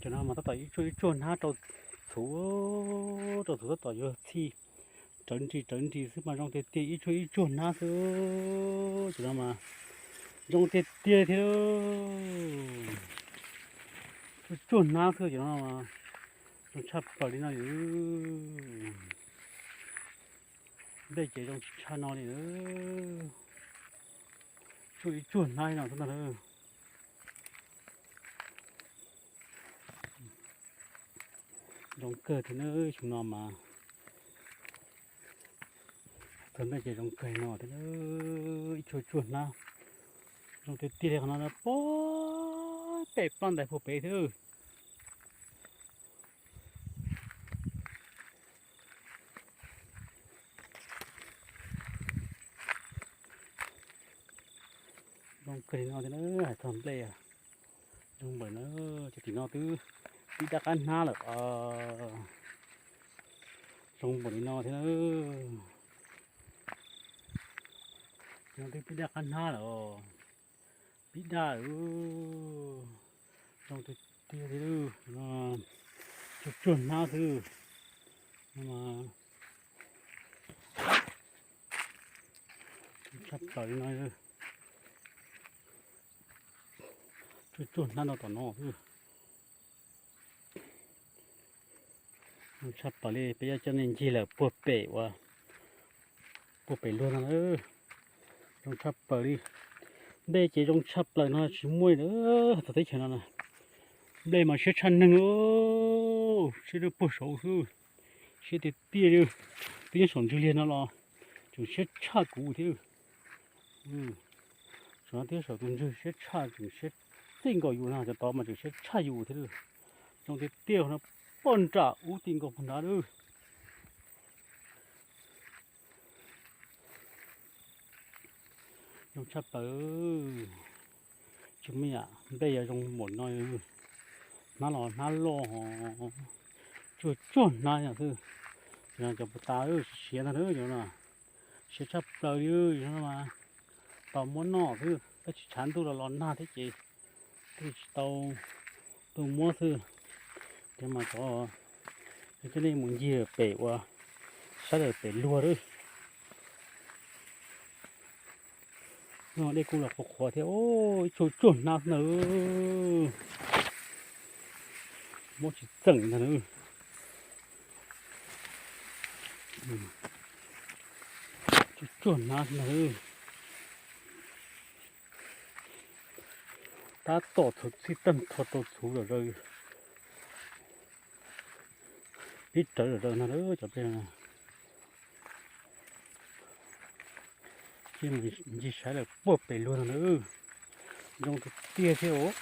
Cov no mas tab tom ib tsuag ib tsuag hnab rau txhuv, rau txhuv tab tom yuav txhij rawv nris rawv nris xwb mas zoo tiag tiag, ib tsuag ib tsuag hnab xwb. Cov no mas zoo tiag tiag thiab. Tsuag tsuag hnab xwb cov no mas zoo tshaj plaws li no. Nplej ces zoo tshaj no li. Tsuag ib tsuag hnab li no xwb ntag. Zoo kawg thiab na, xyoo no mas txog nplej ces zoo kawg no thiab. Ib tsuag tsuag hnab zoo tiag tiag li qhov no, pob pem ploj ntais puag pem thiab. Zoo kawg li no thiab na, hais txog nplej zoo npaum na. Cov tim no twb pib daj qab hnab lawm. Zoo npaum li no thiab na. Cov no twb pib daj qab hnab lawm. Pib daj, zoo tiag tiag li. Tsuag tsuag hnab xwb. Tshaj plaws li no. Tsuag tsuag hnab no tom no xwb. Zoo tshaj plaws li, peb yuav coj nej ncig lawm puag pem uas puag pem luag no na. Zoo tshaj plaws li. Nplej ces zoo tshaj plaws no tsis muaj li lawm txog teb chaws no na. Nplej mas siab tshaj neeg, siab dawb puag saud xwb. Siab tiag tiag li. Twb nyob saum ntswg liag no los tseem siab tshaj kuv thiab. Saum no thiab saum tus ntswg siab tshaj, tseem siab txij nkaus yus no, cov tod mas tseem siab tshaj yus thiab. Zoo tiag tiag no, poj nram ub ti nkaus puag nrad lawm. Zoo tshaj plaws. Tsis muaj yam nplej yuav zoo npaum no. Hnab los hnab loj, tsuag tsuag hnab xwb. Cov puag ta siav ntag, cov no siav tshaj plaws li. Cov no mas tau muab noj xwb, tab sis tshav ntuj los los nag thiab ces thiaj tsis tau tuaj muab xwb. Ces mas cov, coj nej mus ncig pem uas sab lawm pem luag lawm. Dej kuj los qhuav qhuav thiab, ib tsuag tsuag hnab xwb na. Muab tsis txeem ntag na. Tsuag tsuag hnab xwb ntag. Tab tom txhuv txhij tag nrho rau txhuv zom zaws, pib rawv zom zaws ntag cov peb. Cia mus ncig saib lawm puag pem luag no na. Zoo tiag tiag thiab os.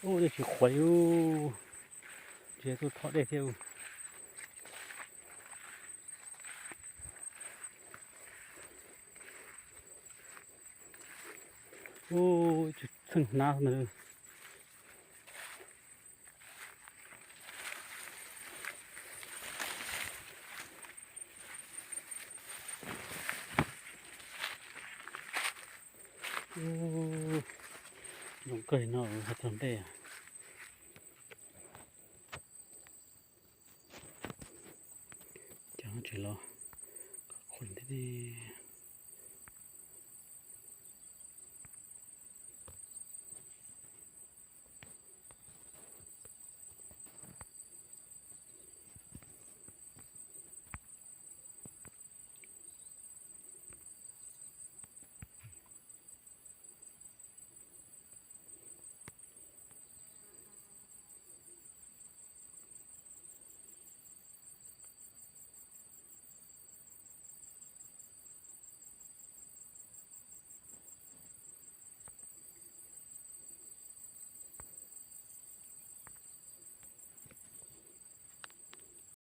Ub, dej tsis qhuav li. Tsis tuaj thov dej thiab. Ub, tseem hnab na. Zoo kawg no, hais txog nplej.